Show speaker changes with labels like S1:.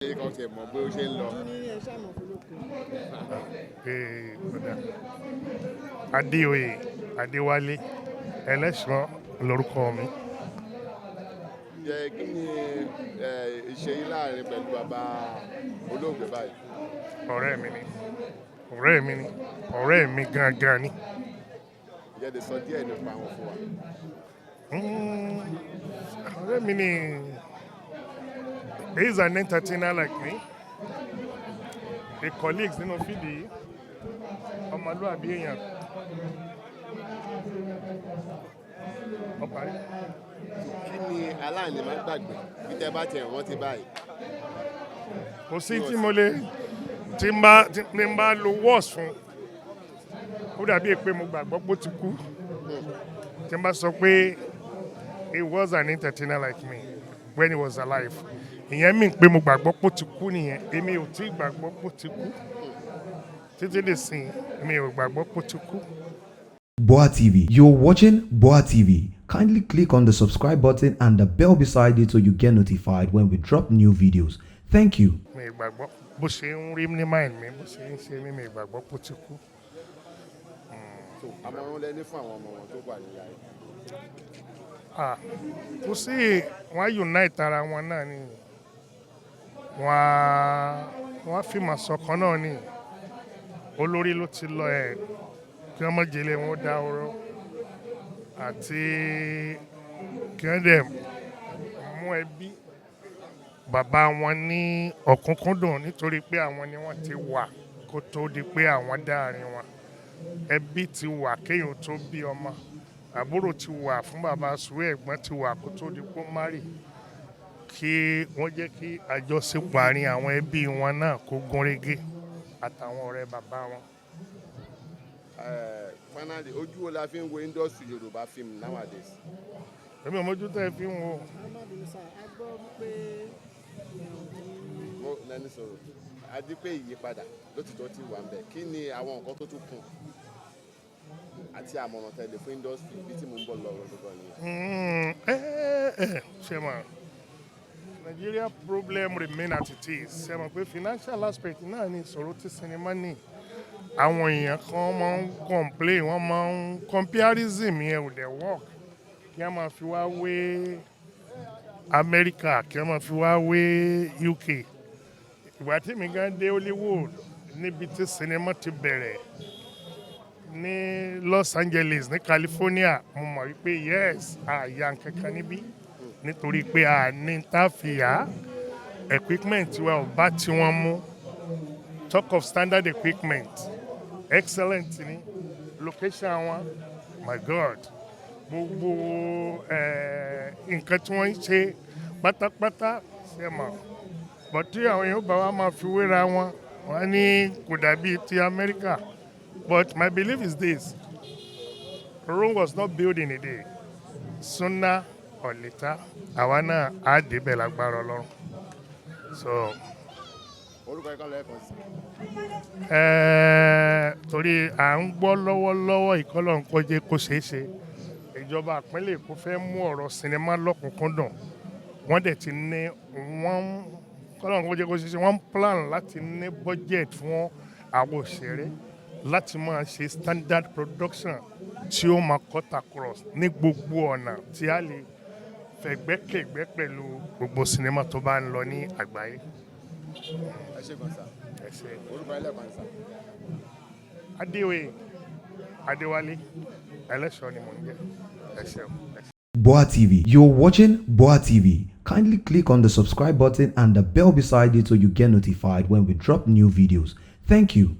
S1: Ṣé kàn tiẹ̀ mọ̀ bí ó ṣe ń lọ?
S2: Ojú ní ẹ ṣàmọ̀ fọlọ́kọ.
S3: Ee, kódà. Adéoyè Adéwálé Ẹlẹ́ṣọ́ lórúkọ mi.
S1: Jẹ́ kí ni ìṣe yín láàrin pẹ̀lú bàbá olóògbé báyìí?
S3: Ọ̀rẹ́ mi ni. Ọ̀rẹ́ mi ni. Ọ̀rẹ́ mi gangan ni.
S1: Ǹjẹ́ lè sọ díẹ̀ nípa wọn fún wa?
S3: Ọ̀rẹ́ mi ni. He is an entertainer like me. The colleagues nínú field yìí. Ọmọlúwàbí èèyàn. Ó parí.
S1: Kí ni aláìní máa ń gbàgbé bí tẹ́ bá tiẹ̀ rántí báyìí?
S3: Kò sí tí mo lè tí n bá lo words fún. Ó dàbí pé mo gbàgbọ́ pé ó ti kú. Tí n bá sọ pé he was an entertainer like me when he was alive, ìyẹn mean pé mo gbàgbọ́ pé ó ti kú nìyẹn. Èmi ò tí gbàgbọ́ pé ó ti kú. Títí dì sí, mi ò gbàgbọ́ pé ó ti kú.
S4: Boa TV. You're watching Boa TV. Kindly click on the subscribe button and the bell beside it so you get notified when we drop new videos. Thank you.
S3: Mi ò gbàgbọ́. Bó ṣe ń rí ní mind mi, bó ṣe ń ṣe mí, mi ò gbàgbọ́ pé ó ti kú.
S1: So àmọ̀ràn lẹ ní fún àwọn ọmọ wọn tó wà nílẹ̀ ayé?
S3: Ah, kò sí. Wọ́n á unite ara wọn náà ni. Wọ́n á fìmọ̀ ṣọ̀kan náà ni. Olórí ló ti lọ ẹ̀, kí wọ́n má jẹ́lé wọn dá oró àti kí wọ́n dẹ̀ mú ẹbí bàbá wọn ní ọ̀kúnkúndùn, nítorí pé àwọn ni wọ́n ti wà kó tó di pé àwọn dá àárín wọn. Ẹbí ti wà kéèyàn tó bí ọmọ. Àbúrò ti wà fún bàbá Sùwé, ẹ̀gbọ́n ti wà kó tó di pé ó marry. Kí wọ́n jẹ́ kí àjọṣepọ̀ àárín àwọn ẹbí wọn náà kó gúnrégé, àtàwọn ọ̀rẹ́ bàbá wọn.
S1: Finally, ojú wo la fi ń wo industry Yorùbá film nowadays?
S3: Èmi ò mójú tẹ́ ẹ fi ń wo.
S2: Ọmọbìnrin sá, a gbọ́ wípé
S1: Mo lẹni sọ̀rọ̀ adi pé ìyípadà lótìtọ́ ti wà ń bẹ̀. Kí ni àwọn nǹkan tó tún kù àti àmọ̀ràn tẹ̀lé fún industry bí tí mo ń bọ̀ lọ́rọ̀ gbogbo nìyẹn?
S3: Ṣe mọ̀, Nigeria problem remain as it is. Ṣe mọ̀ pé financial aspect náà ni ìṣòro tí sinimá ní. Àwọn èèyàn kan máa ń complain, wọ́n máa ń comparison yẹn ò dẹ̀ work. Kí wọ́n máa fi wá wé America, kí wọ́n máa fi wá wé UK. Ìgbà tí mi gan dé Hollywood, níbi tí sinimá ti bẹ̀rẹ̀ ní Los Angeles ní California, mo mọ̀ wípé yes, àyà nkankan níbí, nítorí pé a ní tá a fi yá equipment wa ò bá tí wọ́n mú. Talk of standard equipment, excellent ní location wọn. My God, gbogbo nǹkan tí wọ́n ń ṣe pátápátá, ṣe mọ̀, but tí àwọn èèyàn bá wa máa fi wéra wọn, wọ́n ní kò dàbí ti America. But my belief is this: Rome was not built in a day. Sooner or later, àwa náà á débẹ̀ lágbára Ọlọ́run. So
S1: Orúkọ ikọ̀ lẹ́ẹ̀kan sí.
S3: Torí à ń gbọ́ lọ́wọ́lọ́wọ́ ìkọlọ̀ nǹkan kó ṣeé ṣe, ìjọba ìpínlẹ̀ Èkó fẹ́ mú ọ̀rọ̀ sinimá lọ́kùnkúndùn. Wọ́n dẹ̀ ti ní wọ́n kọ́lọ̀ nǹkan jẹ́ kó ṣeé ṣe. Wọ́n plan láti ní budget fún àwọn òṣèré láti máa ṣe standard production tí ó máa cut across ní gbogbo ọ̀nà tí a lè fẹ̀gbẹ́kẹ̀gbẹ́ pẹ̀lú gbogbo sinimá tó bá ń lọ ní àgbáyé.
S1: Ẹ ṣé gan, sir.
S3: Ẹ ṣé.
S1: Orúkọ ẹlẹ́ẹ̀kan, sir.
S3: Adéoyè Adéwálé Ẹlẹ́ṣọ́ ni mò ń jẹ́. Ẹ ṣeun. Ẹ ṣé.
S4: Boa TV. You're watching Boa TV. Kindly click on the subscribe button and the bell beside it so you get notified when we drop new videos. Thank you.